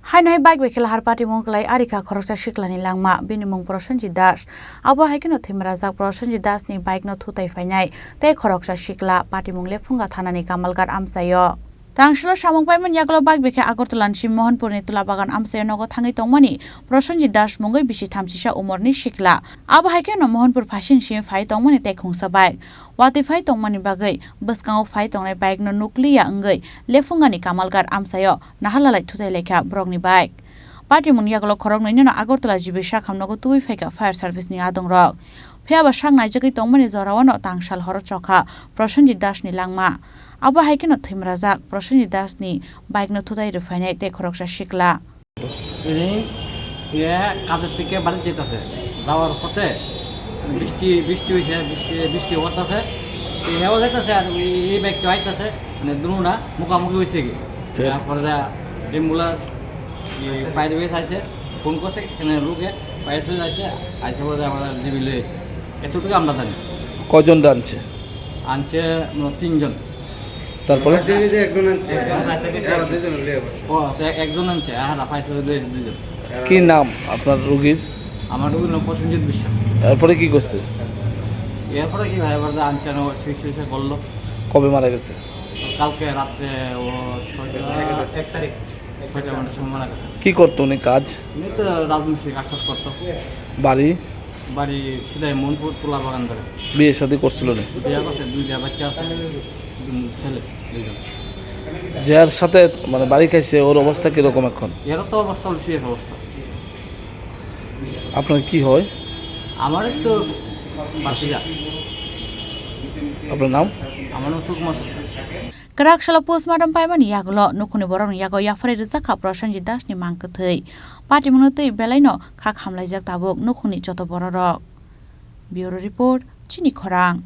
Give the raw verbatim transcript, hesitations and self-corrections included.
Haino hai bike bai khe lahar patimung kwlai arikha khoroksa siklani langma, bini mung Prosenjit Das. Abo hai kheno thwimrajak Prosenjit Das ni bike no thutai phainai tei khoroksa sikla patimung Lephunga thanani Kamalghat amchaio. Tangsalo samung paimani yagulo bike bai khe Agartala ni Mohanpur ni Tulabagan amchaio nogo thangwi tongmani Prosenjit Das mungwi bisi thamsisa umor ni sikla. Abo hai kheno Mohanpur phaising simi phai tongmani tei khungsa bike. Watwi phai tongmani bagwi bwskango phai tongnai bike no nukliya wngwi Lephungani Kamalghat amchaio naharlalai thutai laikha borokni bike. Patimungni yagulo khoroknwino Agartala G B sakham nogo tubui phaikha fire service ni adongrok. Phiyaba sak naijagwi tongmani jorao no tangsal horo chokha Prosenjit Das ni langma. Abo hai kheno thwimrajak Prosenjit Das ni bike no thutai rwphainai tei khoroksa sikla. Ini, ya, কাজের থেকে বাড়ি যেতেছে, যাওয়ার পথে বৃষ্টি, বৃষ্টি হয়েছে, বৃষ্টি, বৃষ্টি হতেছে, তো হেও যাইতেছে আর ওই, এই বাইকটা আইতেছে, মানে দুলুনা মুখামুখি হয়েছে কি। আচ্ছা। তারপরে যা অ্যাম্বুলেন্স, এই ফায়ার ব্রিগেড আইছে, ফোন করছে, এখানে লোকে ফায়ার ব্রিগেড আইছে, আইসে পরে আমরা জিবি লয়ে আইছে। এতটুকু আমরা জানি। কজন আনছে? আনছে, মানে, তিনজন। তারপরে? ফায়ার সার্ভিসে একজন আনছে। একজন ফায়ার সার্ভিসে আর একজন। দুইজন লয়ে আবার। ও, তো এক-, একজন আনছে, আর ফায়ার সার্ভিসে দুই-, দুইজন। কি নাম আপনার রোগীর? আমার রোগীর নাম প্রসেনজিৎ বিশ্বাস। এরপরে কি করছে? এরপরে কি ভাই, এবার আনছে, আমার চিকিৎসা টিকিৎসা করলো। কবে মারা গেছে? কালকে রাত্রে ও ছয়টা, এক তারিখ। ছয়টা ঘন্টার সময় মারা গেছে। কি করতো উনি কাজ? উনি তো রাজমিস্ত্রি কাজ টাজ করতো। বাড়ি? বাড়ি সিধাই মনপুর তুলা বাগান ধরে। বিয়ে শাদী করছিল না? বিয়ে করছে, দুইটা বাচ্চা আছে, দুই ছেলে, দুইজন। যার সাথে মানে বাড়ি খাইছে, ওর অবস্থা কিরকম এখন? এরা তো অবস্থা হলো সিরিয়াস অবস্থা। আপনার কি হয়? আমার তো বাচ্চা। আপনার নাম? আমার নাম সুকুমার সরকার। Kwrak salo postmortem paimani yagulo nukhungni borokni yago yapharwi rijak kha Prosenjit Das ni mang kwthwi. Patimungno twi belaino kha khamlaijak tabuk nukhungni joto bororok. Bureau Report, Chini Khorang.